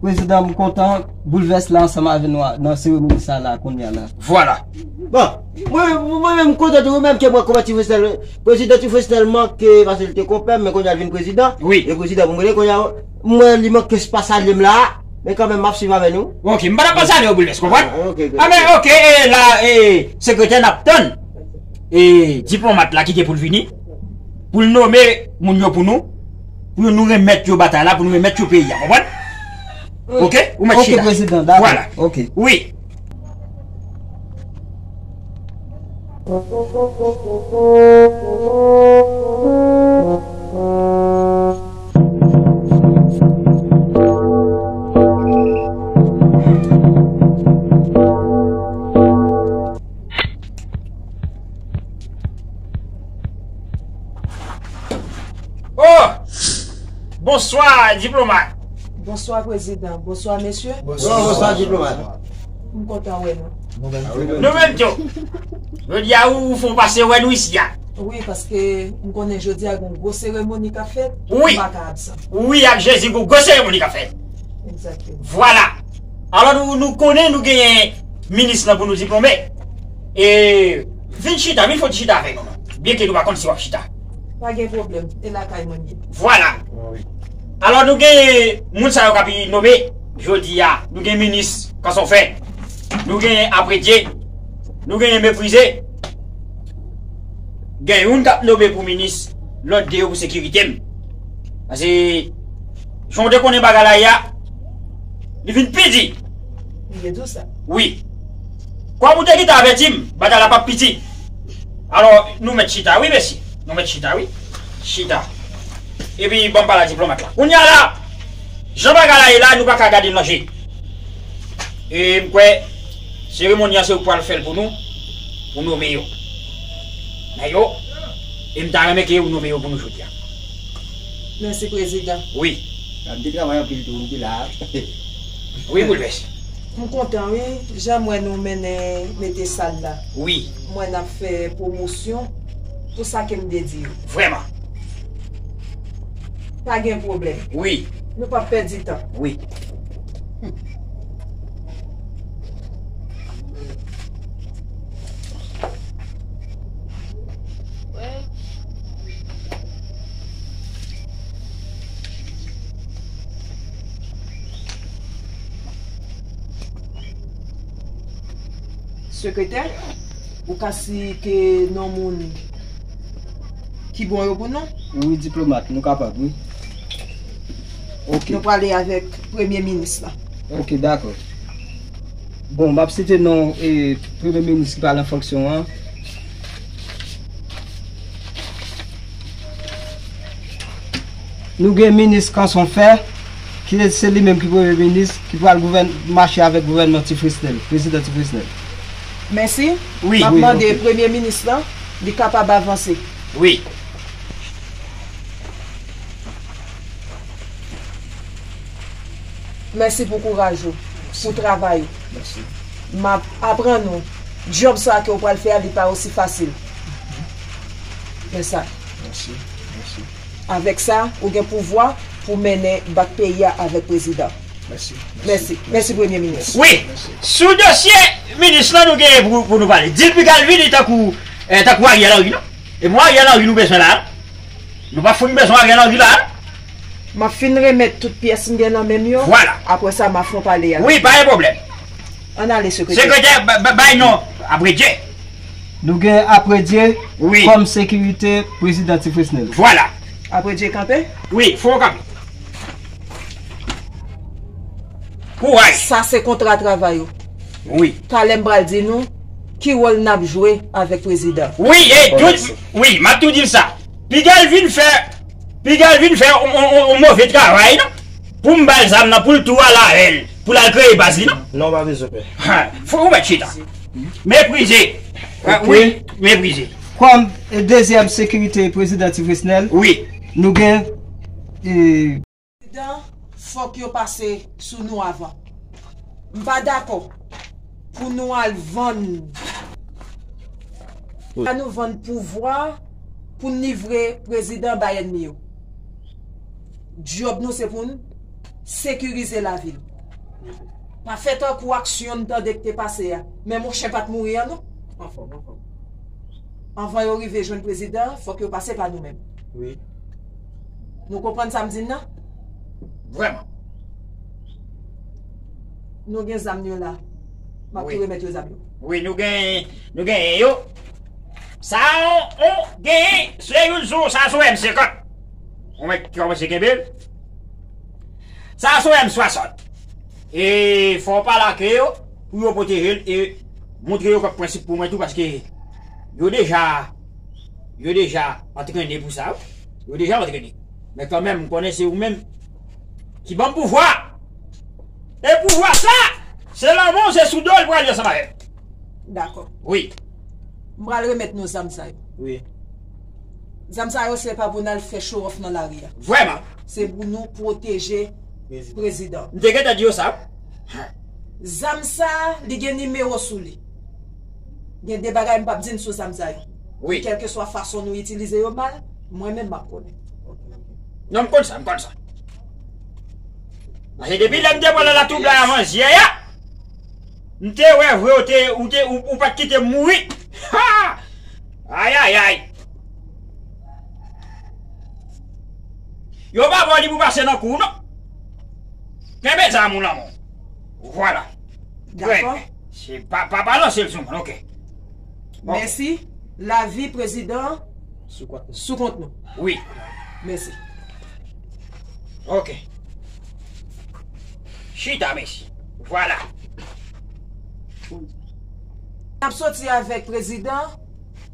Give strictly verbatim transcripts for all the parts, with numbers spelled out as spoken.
Prezidan, m kontan boulvès la ansanm avè nou a, nan seremoni sa la kounye a la. Vwala. Bon, mwen, mwen menm, m kontan tou, mwen menm ke mwen kòman Ti Fresnel, prezidan Ti Fresnel manke, paske li te konpè m, men kounye a l vin prezidan. Wi. E prezidan pou m rele kounye a, mwen li manke pa salye m la, men kanmenm m ap swiv avè nou. Ok, m pa t ap salye w, boulvès, konprann? Ah, ok, ok. Ah, men ok, e la, e sekretè n ap tann. E diplomat la ki gen pou l vini, pou l nome moun yo pou nou, pou nou remèt yo batay la, pou nou remèt yo peyi a, konprann? Ok? Ou mèt chita. Ok, prezidan, dakò. Vwala. Ok. Wi. Oh! Bonswa, diplomat. Bonswa, prezidan. Bonswa, mesye. Bonswa, bonswa, diplomat. M kontan wè nou. Nou menm tou. Jodi a, ou, ou fè w pase wè nou isi a. Wi, paske m konnen jodi a gen yon gwo seremoni k ap fèt. Wi. M pa ka absan. Wi, ak Jezi, gen yon gwo seremoni k ap fèt. Egzakteman. Vwala. Alò, nou, nou konnen nou genyen minis lan pou nou diplome. E vin chita, vin fon ti chita avèk nou, non. Byenke nou pa konn si w ap chita. Pa gen pwoblèm, e lakay mwen ye. Vwala. Alò, nou gen moun sa yo k ap nome jodi a. Nou gen minis Kanson Fè. Nou gen Apredye. Nou gen Meprize. Gen youn k ap nome pou minis, lòt de yo pou sekirite m. Paske, jan w te konnen bagay la ye a, li vin pi di. Li te di w sa? Wi. Kòm ou te gentan avèti m, batay la p ap piti. Alò, nou mèt chita, wi, mesye. Nou mèt chita, wi. Chita. Epi, ban m pale a diplomat la. Kounye a la, jan bagay la ye la, nou pa ka gade l nan je. E m kwè, seremoni an se ou k pral fè l pou nou, pou nome yo. Men yo, e m ta renmen ke ou nome yo pou nou jodi a. Mèsi, prezidan. Wi. N ap di travay anpil tou, m di la. Wi, boulvès. M kontan, wi, jan m wè nou mennen, mete sal la. Wi. M wè n ap fè pwomosyon pou sa ke m te di yo. Vrèman. Pa gen pwoblèm. Wi. Nou p ap pèdi tan. Wi. Sekretè, ou ka site non moun ki bon yo pou nou? Wi, diplomat, nou kapab, wi. Ok. Nou prale avèk premye minis la. Ok, dakò. Bon, m ap site non, e, premye minis ki pral an fonksyon an. Nou gen minis Kanson Fè, ki se li menm ki premye minis, ki pral gouvèn-, mache avèk gouvènman Ti Fresnel, prezidan Ti Fresnel. Mèsi. Wi. M ap mande premye minis lan, li kapab avanse. Wi. Mèsi pou kouraj ou, pou travay ou. Mèsi. M ap aprann ou, djòb sa ke w pral fè a, li pa osi fasil. Men sa. Mèsi. Mèsi. Avèk sa, ou gen pouvwa pou mennen bak peyi a avèk prezidan. Mèsi. Mèsi. Mèsi, premye minis. Wi. Mèsi. Sou dosye minis lan, nou genyen pou, pou nou pale. Di l piga l vini tankou, eh, tankou Ariel Henry, non? E bon, Ariel Henry nou bezwen la, non? Nou pa fout bezwen Ariel Henry la, non? M ap fin remèt tout pyès m gen nan men m yo. Vwala. Apre sa, m ap fè w pale a. Wi, pa gen pwoblèm. Ann ale, sekretè. Sekretè, ba-, ba-, bay non Apredye. Nou gen Apredye, wi, kòm sekirite prezidan Ti Fresnel. Vwala. Apredye kanpe? Wi, fò w kanpe. Kouraj. Sa se kontra travay ou. Wi. Talè m pral di nou ki wòl n ap jwe avèk prezidan. Wi, e tout, wi, m ap tou di l sa. Piga l vin fè, piga l vin fè on, on, on, on move travay, non? Pou m ba l zam nan, pou l tou al avè l, pou l al kreye baz li, non? Non, pa bezwen pè. Ha, fò ou mèt chita. Meprize. Ah, ok. Wi, meprize. Kòm, e, dezyèm sekirite prezidan Ti Fresnel, wi, nou gen, e, prezidan, fòk yo pase sou nou avan. M pa dakò pou nou al vann, pa nou vann pouvwa pou n livre prezidan bay ènmi yo. Djòb nou se pou n sekirize lavil. Pa fè tankou aksyon n tande k te pase a. Men monchè pa t mouri an non. Anfòm, anfòm. Anvan yo rive jwenn prezidan, fòk yo pase pa nou menm. Wi. Nou konprann sa m di n nan? Vrèman. Nou gen zam yo la. M ap tou remèt yo zam yo. Wi, nou gen, nou genyen yo. Sa on, on genyen, se youn sou, sa sou M senkant. On mèt ki kòmanse kenbe l. Sa sou M swasant. E fò w pale ak yo pou yo pwoteje l e montre yo kòk prensip pou mwen tou, paske yo deja, yo deja antrene pou sa, wi. Yo deja antrene. Men kanmenm, m konnen se ou menm ki ban m pouvwa. E pouvwa sa, se lanmò w se sou do l pral ye ansanm avè m. Dakò. Wi. M pral remèt nou zam sa yo. Wi. Zam sa yo se pa pou n al fè show off nan lari a. Vrèman. Se pou nou pwoteje prezidan. M te gentan di yo sa. Zam sa, li gen nimewo sou li. Gen de bagay m p ap di n sou zam sa yo. Wi. Kèlkeswa fason nou itilize yo mal, mwen menm m ap konnen. Non, m konn sa, m konn sa. Paske depi lè m te pran nan latwoublay avan yè a, m te wè vre ou te, ou te, ou, ou pa t kite m mouri. Ha! Ayayay! Yo pa ba w li pou pase nan kou w, non. Kenbe zam ou nan men w. Vwala. Dakò. Trè byen. Se pa, pa balanse l sou moun, oke. Bon. Mèsi. Lavi prezidan sou kont nou. Sou kont nou. Wi. Mèsi. Oke. Chita, mèsi. Vwala. N ap soti avèk prezidan,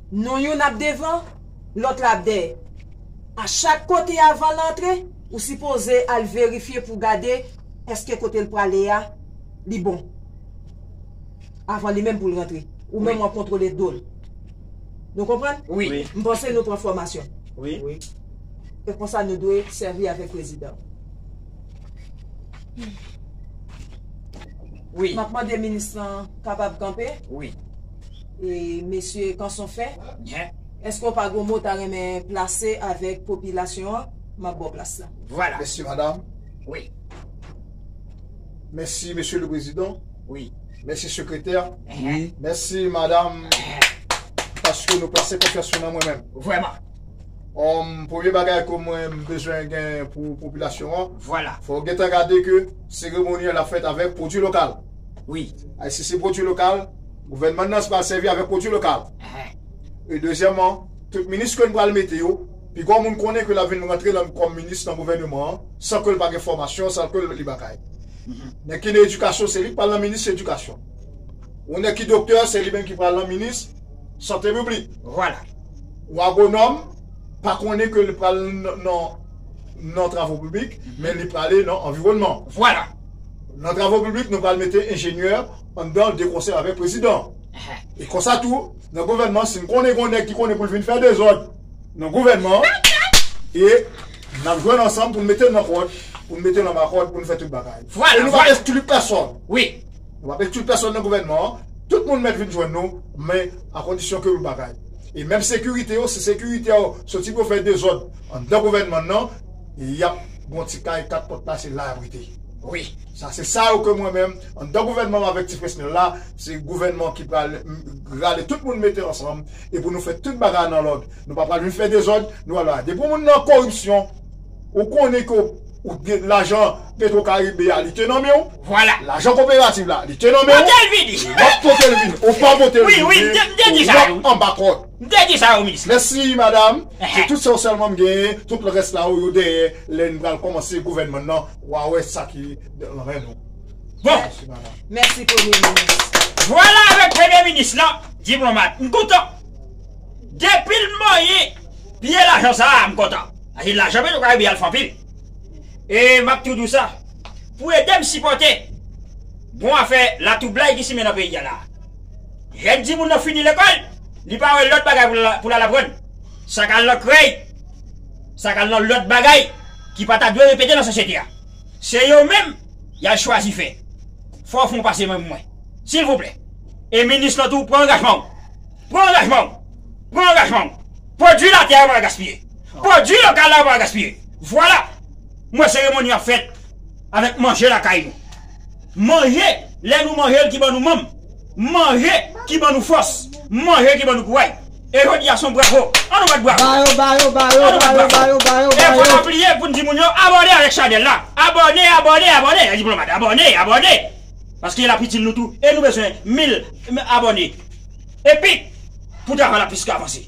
nou youn ap devan, lòt la ap dèyè. A chak kote avan l antre, ou sipoze al verifye pou gade èske kote l prale a, li bon. Avan li menm pou l rantre. Ou menm w ap kontwole do l. Nou konprann? Wi. Wi. M panse nou pran fòmasyon. Wi. Wi. E konsa nou dwe sèvi avèk prezidan. Wi. M ap mande minis lan kapab kanpe. Wi. E mesye Kanson fè. Èske w pa gon mo w ta renmen plase avèk popilasyon an? M ap ba w plas la. Vwala. Mèsi, madanm. Wi. Mèsi, mesye le prezidan. Wi. Mèsi, sekretè. Wi. Mèsi, madanm, paske nou plase konfyans nou nan mwen menm. Vrèman. Om, premye bagay ke mwen m bezwen gen pou popilasyon an, vwala, fò w gentan gade ke seremoni an ap fèt avèk pwodui lokal. Wi. Ay, si se pwodui lokal, gouvènman nan pral sèvi avèk pwodui lokal. Enhen. E dezyèmman, tout minis ke n pral mete yo, piga moun konnen ke l ap vin rantre nan, kòm minis nan gouvènman an, san ke l pa gen fòmasyon, san ke li bagay. Mhm. Nèg ki nan edikasyon, se li k pral nan minis edikasyon. Ou nèg ki doktè, se li menm ki pral nan minis sante piblik. Vwala. Ou agwonòm, pa konnen ke li pral nan, nan, nan travo piblik, mhm, men li prale nan anviwònman. Vwala. Nan travo piblik, nou pral mete enjenyè anndan de konsè avèk prezidan. Enhen. E konsa tou, nan gouvènman, si n konnen gon nèg ki konnen pou l vin fè dezòd nan gouvènman, e n ap jwenn ansanm pou n mete l nan kòd, pou n mete l anba kòd, pou n fè tout bagay. Vwala, vwala. E nou p ap eksklwi pèsòn. Wi. Nou p ap eksklwi pèsòn nan gouvènman an. Tout moun mèt vin jwenn nou, men a kondisyon ke yo bagay. E menm sekirite yo, si sekirite yo soti pou yo fè dezòd anndan gouvènman nan, y ap gon ti kay kat pòt la, se la y ap rete. Wi. Sa se sa yo ke mwen menm, anndan gouvènman m avèk ti Fresnel la, se gouvènman ki pral, m, rale tout moun mete ansanm, e pou nou fè tout bagay nan lòd. Nou pa pral vin fè dezòd, nou pral la. Depi moun nan koripsyon, ou konnen ke ou gen lajan Petro Caribe a, li te nan men w. Vwala. Lajan koperativ la, li te nan men w. Pote l vini. W ap pote l vini. Ou pa pote l vini. Wi, wi, m te, m te di sa, wi. W ap anba kòd. M te di sa, wi, minis. Mèsi, madanm. Enhen. Se tout sa sèlman m genyen. Tout lè rès la, yo dèyè. Lè n pral kòmanse gouvènman nan, w a wè sa ki nan men nou. Bon. Mèsi, madanm. Mèsi, premye minis. Vwala avèk premye minis lan, diplomat. M kontan. Depi l manyen pye lajan sa a, m kontan. Paske lajan Petro Caribe a, l fè anpil. E m ap tou di w sa, pou ede m sipòte bon afè latwoublay ki simen nan peyi a la. Jèn timoun nan fini lekòl, li pa wè lòt bagay pou l, pou l al aprann. Sa k al nan krèy, sa k al nan lòt bagay ki pa ta dwe repete nan sosyete a. Se yo menm y al chwazi fè. Fò w fè yon pase men pou mwen. Silvouplè. E minis lan tou, pran angajman w. Pran angajman w. Pran angajman w. Pwodui latè a pa gaspiye. Pwodui lokal la pa gaspiye. Vwala. Mwen seremoni ap fèt avèk manje lakay nou. Manje, lè nou manje l ki ban nou manm. Manje ki ban nou fòs. Manje ki ban nou kouray. E jodi a se yon bravo. Ann nou bat bravo. Ba yo, ba yo, ba yo, Ann nou bat ba yo, bravo. ba yo, ba yo, E ba fò yo. n ap bliye pou n di moun yo abòne avèk chanèl la. Abòne, abòne, abòne. Diplomat, abòne, abòne. Paske l ap itil nou tou. E nou bezwen mil abòne. Epi, pou travay la plis ka avanse.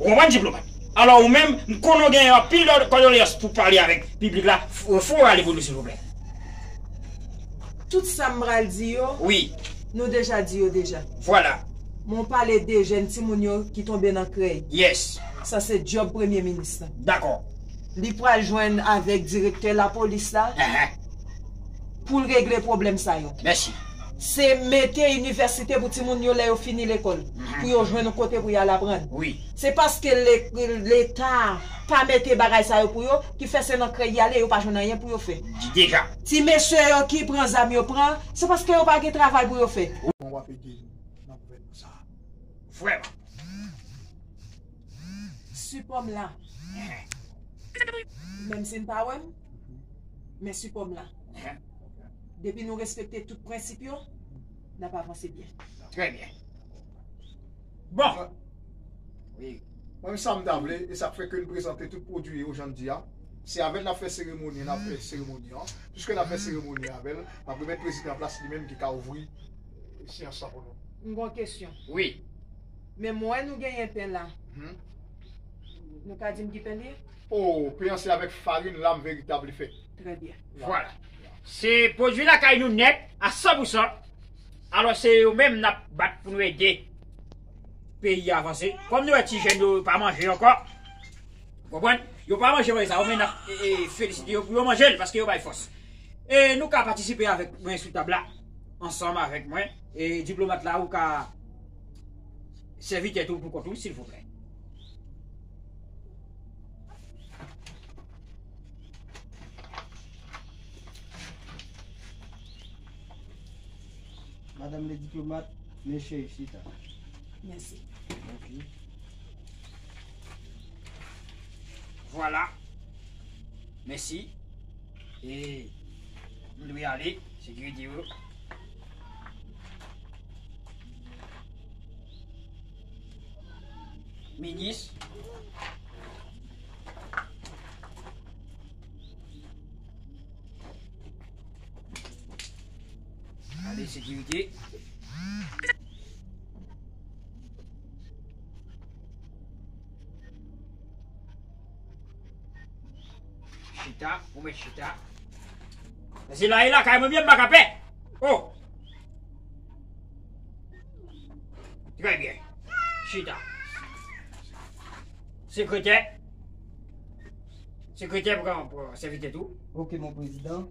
Ou konprann, Diplomat? Alò, ou menm, m konnen w gen anpil kondoleyans pou pale avèk piblik la. Fò w rale pou nou, silvouplè. Tout sa m pral di yo, Wi. nou deja di yo deja. Vwala. Men w pale de jèn timoun yo ki tonbe nan krèy. Yes. Sa se djòb premye minis lan. Dakò. Li pral jwenn avèk direktè lapolis la Ahan. pou l regle pwoblèm sa yo. Mèsi. Se mete inivèsite pou timoun yo lè yo fini lekòl. Mhm. Pou yo jwenn yon kote pou y al aprann. Wi. Se paske le- Leta pa mete bagay sa yo pou yo, ki fè se nan krèy y ale, yo pa jwenn anyen pou yo fè. Di deja. Ti mesye yo ki pran zam yo pran, se paske yo pa gen travay pou yo fè. Bon, w ap ede nou nan gouvènman sa a. Vrèman. Sipò m la. Menm si n pa wè m, men sipò m la. Depi nou respekte tout prensip yo, n ap avanse byen. Trè byen. Bon. Wi. Mwen, sa m ta vle, e sa k fè ke n prezante tout pwodui yo jan n di a, se avè l n ap fè seremoni, n ap fè seremoni an. Piske n ap fè seremoni avè l, n ap remèt prezidan an plas li menm ki ka ouvri seyans lan pou nou. M gon kesyon. Wi. Men m wè nou genyen pen la. Mhm. Nou ka di m ki pen li ye? O, pen an se avèk farin lam veritab li fèt. Trè byen. Vwala. Se pwodui lakay nou nèt, a san pou san. Alò, se yo menm n ap bat pou nou ede peyi a avanse. Kòm nou wè ti jèn yo pa manje ankò, konprann? Yo pa manje manje sa yo, men n ap, e, e, felisite yo pou yo manje l, paske yo bay fòs. E nou ka patisipe avèk mwen sou tab la, ansanm avèk mwen. E diplomat la, ou ka sèvi tèt ou pou kont ou, silvouplè. Madame le diplomate, mesye, chita. Mèsi. Ok. Vwala. Mèsi. E nou dwe ale. Sekirite yo. Minis. Ale sekirite. Chita, ou mèt chita. Mesye la, e lakay mwen byen, m pa ka pè. Oh! Trè byen. Chita. Sekretè. Sekretè, pran, pran sèvitè tou. Ok, mon président.